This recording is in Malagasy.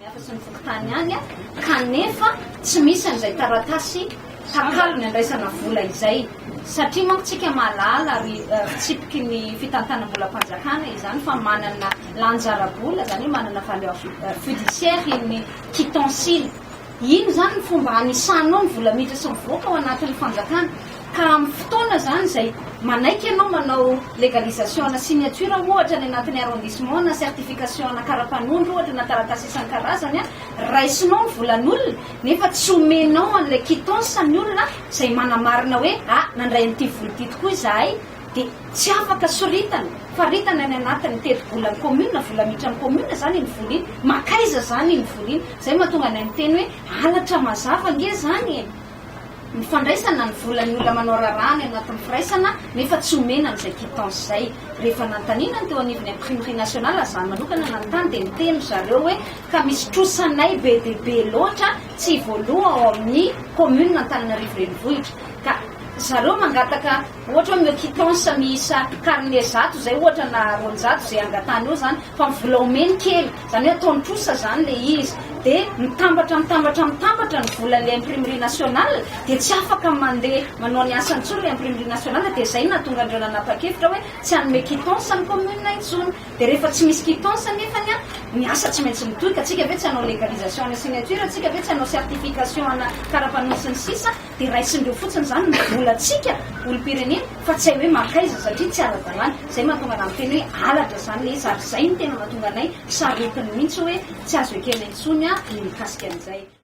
Samihafa sy ny fokontany any kanefa tsy misy an'izay taratasy takalony andraisana vola izay satria manko tsika mahalala ary fitsipiky ny fitantanam-bolam-panjakana izany fa manana lanja ara-bola izany hoe manana valeur fiduciaire iny quittance iny. Iny izany ny fomba anisanao ny vola miditra sy mivoaka ao anatin'ny fanjakana. Ka amin'ny fotoana izany izay manaiky ianao manao légalisation ana signature ohatra any anatin'ny arrondissement na certification ana kara-panondro ohatra na taratasy isan-karazany, raisinao ny volan'olona nefa tsy omenao an'ilay quittance ny olona izay manamarina hoe ah nandray an'ity vola ity tokoa izahay dia tsy afaka soritana, faritana any anatin'ny tetibolan'ny commune, vola miditra amin'ny commune izany iny vola iny, mankaiza izany iny vola iny? Izay mahatonga anay miteny hoe halatra mazava ange izany e! Ny fandraisana ny volan'ny olona manao raharaha any anatin'ny firaisana nefa tsy omena an'izay quittance izay. Rehefa nanontaniana ny teo anivon'ny imprimerie nationale, izaho manokana nanontany dia niteny ry zareo hoe ka misy trosanay be dia be loatra tsy voaloa ao amin'ny commune Antananarivo Renivohitra. Ka zareo mangataka Ohatra hoe omeo quittance miisa carnet 100 izay ohatra na 200 izay angatahany eo izany fa ny vola omeny kely, izany hoe ataony trosa izany ilay izy dia mitambatra mitambatra mitambatra ny volan'ilay imprimerie nationale dia tsy afaka mandeha manao ny asany intsony ilay imprimerie nationale dia izay no nahatonga an'ireo nanapa-kevitra hoe tsy hanome quittance ny commune intsony dia rehefa tsy misy quittance nefany an ny asa tsy maintsy mitohy ka tsika ve tsy hanao légalisation ana signature tsika ve tsy hanao certification ana karapanondro sy ny sisa Dia raisin'ireo fotsiny izany ny volantsika olom-pirenena fa tsy hay hoe mankaiza satria tsy ara-dalàna. Izay mahatonga anah miteny hoe halatra izany ilay izy ary izay no tena mahatonga anay sarotiny mihitsy hoe tsy azo ekena intsony ny mikasika an'izay.